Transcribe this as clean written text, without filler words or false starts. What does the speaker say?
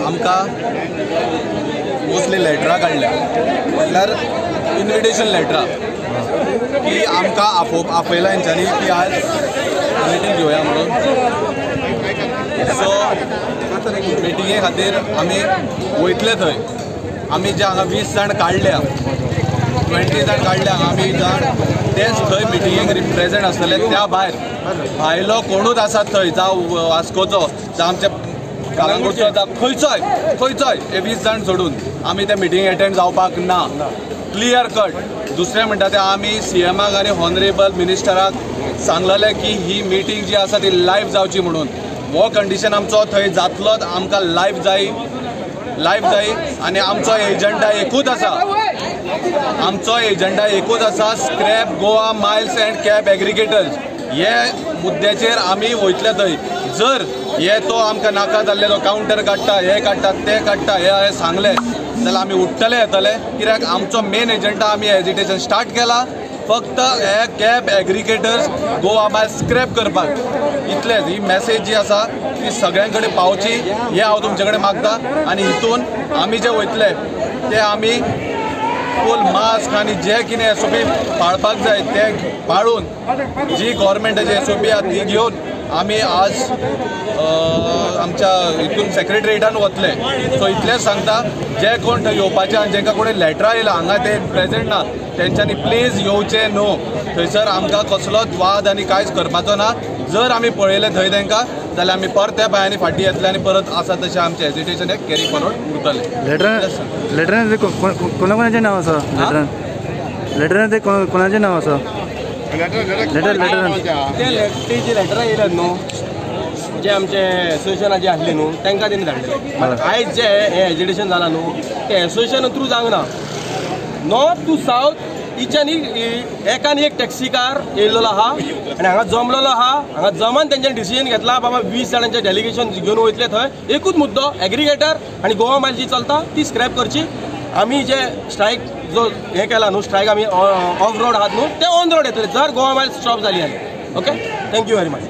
आमकां मोस्टली लेटरां काडल्या, म्हटल्यार इन्विटेशन लेटरां की आमकां आपयला हेंच्यांनी की आज मिटींग घेवया म्हणून. सो मिटिंगे खातीर आमी वयतले थंय. आमी जे हांगा 20 जाण काडल्या, 20 जाण काडल्या आमी जाण तेच थंय मिटिंगेक रिप्रेजेंट आसतले. त्या भायर भायलो कोणूच आसा थंय, जावं वास्कोचो, जावं आमच्या कळंगूटचो, जावं खंयचोय खंयचोय, हे 20 जाण सोडून आमी त्या मिटिंग एटेंड जावपाक ना. Clear cut. दुसरें म्हणटा तें आमी सीएमाक आनी ऑनरेबल मिनिस्टराक सांगलेलें की ही मिटींग जी आसा ती लायव्ह जावची म्हणून. हो कंडिशन आमचो थंय जातलोच, आमकां लायव्ह जाय, लायव्ह जाय. आनी आमचो एजंडा एकूच आसा, आमचो एजंडा एकूच आसा, scrap Goa miles and cab aggregators हे मुद्द्याचेर आमी वयतले थंय. जर हे तो आमकां नाका जाल्ले तो कावंटर काडटा, हे काडटा, ते काडटा, हे हांवें सांगलें जाल्यार आमी उठ्ठले येतले. कित्याक आमचो मेन एजंडा आमी एजिटेशन स्टार्ट केला फक्त हे cab aggregators Goa miles scrap करपाक. इतलेंच. ही मॅसेज जी आसा ती सगळ्यां कडेन पावची हें हांव तुमचे कडेन मागता. आनी हितून आमी जे वयतले ते आमी फूल मास्क आनी जे कितें एसओपी पाळपाक जाय ते पाळून, जी गव्हर्मेंटाची एसओपी आसा ती घेवन आमी आज आमच्या हितून सेक्रेटरीएटान वतले. सो इतलेंच सांगता, जे कोण थंय येवपाचे आनी जेंकां कोणी लेटरां येयला हांगा ते प्रेजेंट ना, तेंच्यांनी प्लीज येवचें न्हू. थंयसर आमकां कसलोच वाद आनी कांयच करपाचो ना. जर आमी पळयलें थंय तेंकां जाल्यार आमी परत त्या पांयांनी फाटीं येतले आनी परत आसा तशें आमचें एजिटेशन हें कॅरी फॉरवर्ड उरतलें. लेटरान कोणा कोणाचें नांव आसा? लेटरान लेटरान ते कोणाचें नांव आसा? लेटर लेटरान ते जे लेटरां येयल्यात न्हू, जे आमचे एसोसिएशनाचे आसले न्हू तांकां तेणी धाडलेले. आयज जे हें एजिटेशन जालां न्हू तें एसोसिएशन थ्रू जावंक ना. नॉर्थ टू सावथ इच्यानी एकान एक टॅक्सीकार येयल्लो आहा आनी हांगा जमलेलो आहा. हांगा जमान तेंच्यांनी डिसिजन घेतला बाबा 20 जाणांचें डेलिगेशन घेवन वयतले थंय. एकूच मुद्दो, एग्रिगेटर आनी गोवा मायल जी चलता ती स्क्रॅप करची. आमी जे स्ट्रायक जो हें केला न्हू, स्ट्रायक आमी ऑफ रोड आहात न्हू, ते ऑन रोड येतले जर गोवा मायल स्टॉप जाली जाल्यार. Okay, thank you very much.